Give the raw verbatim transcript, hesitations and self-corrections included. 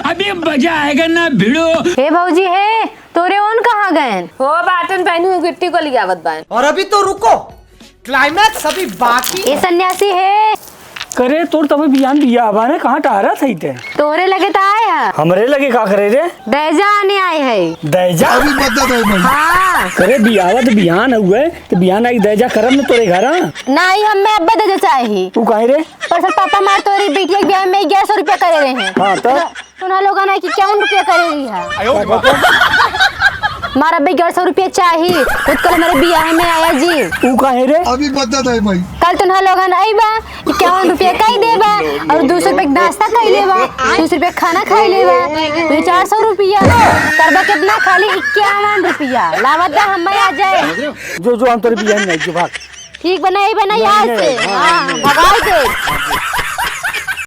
अभी मजा आएगा ना भिड़ो। हे भौजी, हे, तोरे ओन कहाँ गएन? हो बाटन बहनी, गिट्टी को लियावत बान। और अभी तो रुको, climax अभी बाकी। ए सन्यासी हे। करे तोर तबे बियान बिया बा ने, कहाँ टहरत हई ते? तोरे लगे त आए ह। हमरे लगे का करे रे? दैजा आने आए है। दैजा? अभी मदद है भाई। हाँ। करे बियावत बियान हुए, त बियान आई दैजा करब न तोरे घर, हाँ? नाही, हमें अब्बा दैजा चाही। तू काहे रे? परसल पापा मार तोरी बिटिया के बियाह में ग्यारह सौ रुपया करे रहे हैं। हाँ, तो? तो उन्हा लोगन है कि इक्यावन रुपया करे रही है। आयो रे बाप। मारा बे ग्यारह सौ रुपया चाही, खुद कल हमारे बियाह में आया जी। ऊ काहे रे? अभी बता दे भाई। कल तो उन्हा लोगन आई बा, इक्यावन रुपया कई देबा और दो सौ रुपया के नाश्ता कई लेबा, दो सौ रुपया खाना खाई लेबा, ये चार सौ रुपया करबा कितना? खाली इक्यावन रुपया। लावत दा, हम आ जाए। जो, जो, हम तोरे बियाह में नहीं, जो भाग। ठीक बनाई, बनाई नहीं, आज नहीं, से। हाँ, हाँ, हाँ। भगाई दे।